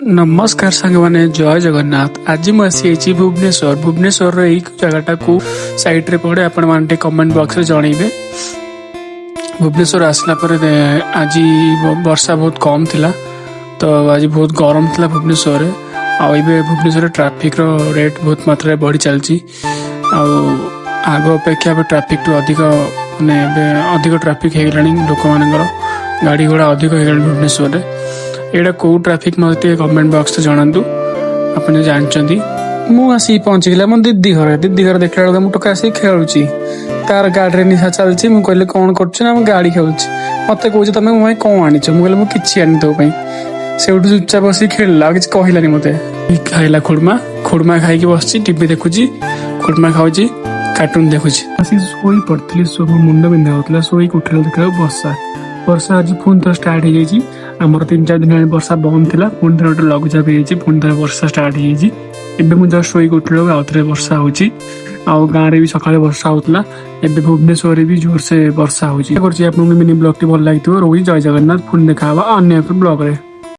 ନମସ୍କାର ସାଙ୍ଗମାନେ, ଜୟ ଜଗନ୍ନାଥ। ଆଜି ମୁଁ ଆସିଯାଇଛି ଭୁବନେଶ୍ୱର। ଭୁବନେଶ୍ୱରର ଏଇ ଜାଗାଟାକୁ ସାଇଡ଼ରେ ପଡ଼େ, ଆପଣମାନେ ଟିକେ କମେଣ୍ଟ ବକ୍ସରେ ଜଣେଇବେ। ଭୁବନେଶ୍ୱର ଆସିଲା ପରେ ଆଜି ବର୍ଷା ବହୁତ କମ୍ ଥିଲା, ତ ଆଜି ବହୁତ ଗରମ ଥିଲା ଭୁବନେଶ୍ୱରରେ। ଆଉ ଏବେ ଭୁବନେଶ୍ୱରରେ ଟ୍ରାଫିକ୍ର ରେଟ୍ ବହୁତ ମାତ୍ରାରେ ବଢ଼ି ଚାଲିଛି। ଆଉ ଆଗ ଅପେକ୍ଷା ଏବେ ଟ୍ରାଫିକ୍ଠୁ ଅଧିକ, ମାନେ ଏବେ ଅଧିକ ଟ୍ରାଫିକ୍ ହେଇଗଲାଣି। ଲୋକମାନଙ୍କର ଗାଡ଼ି ଘୋଡ଼ା ଅଧିକ ହେଇଗଲାଣି ଭୁବନେଶ୍ୱରରେ। ଏଇଟା କୋଉ ଟ୍ରାଫିକ୍, ମୋତେ ଟିକେ କମେଣ୍ଟ ବକ୍ସରେ ଜଣାନ୍ତୁ ଆପଣ ଯଦି ଜାଣିଛନ୍ତି। ମୁଁ ଆସିକି ପହଞ୍ଚିଗଲି ମୋ ଦିଦି ଘରେ। ଦିଦି ଘରେ ଦେଖିଲା ବେଳକୁ ମୁଁ ଟୋକା ଆସିକି ଖେଳୁଛି, ତାର ଗାଡ଼ିରେ ନିଶା ଚାଲିଛି। ମୁଁ କହିଲି, "କଣ କରୁଛୁ?" ନା, ମୁଁ ଗାଡ଼ି ଖେଳୁଛି। ମତେ କହୁଛି, "ତମେ ମୋ ପାଇଁ କଣ ଆଣିଛ?" ମୁଁ କହିଲି, "ମୁଁ କିଛି ଆଣିନି ତୋ ପାଇଁ।" ସେଇଠୁ ଚୁପଚାପ ବସିକି ଖେଳିଲା, ଆଉ କିଛି କହିଲାନି ମତେ। ଖାଇଲା ଖୁଡ଼ମା। ଖୁଡ଼ମା ଖାଇକି ବସିଛି, ଟିଭି ଦେଖୁଛି, ଖୁଡ଼ମା ଖାଉଛି, କାର୍ଟୁନ ଦେଖୁଛି। ଆସିକି ଶୋଇ ପଡିଥିଲି, ମୋ ମୁଣ୍ଡ ବିନ୍ଧା ହଉଥିଲା। ଶୋଇକି ଉଠିଲା, ଦେଖିଲା ବେଳକୁ ବର୍ଷା। ବର୍ଷା ଆଜି ପୁଣି ଥରେ ଷ୍ଟାର୍ଟ ହେଇଯାଇଛି। ଆମର 3-4 ଦିନ ହେଲାଣି ବର୍ଷା ବନ୍ଦ ଥିଲା। ପୁଣି ଥରେ ଗୋଟେ ଲଘୁଚାପ ହେଇଯାଇଛି, ପୁଣି ଥରେ ବର୍ଷା ଷ୍ଟାର୍ଟ ହେଇଯାଇଛି। ଏବେ ମୁଁ ଜଷ୍ଟ ଶୋଇକି ଉଠିଲା ବେଳକୁ ଆଉ ଥରେ ବର୍ଷା ହଉଛି। ଆଉ ଗାଁରେ ବି ସକାଳେ ବର୍ଷା ହଉଥିଲା। ଏବେ ଭୁବନେଶ୍ୱରରେ ବି ଜୋରସେ ବର୍ଷା ହଉଛି। ଆଶା କରୁଛି ଆପଣଙ୍କୁ ମିନି ବ୍ଲଗଟି ଭଲ ଲାଗିଥିବ। ରହୁଛି, ଜୟ ଜଗନ୍ନାଥ। ପୁଣି ଦେଖା ହବା ଅନ୍ୟ ଏକ ବ୍ଲଗରେ।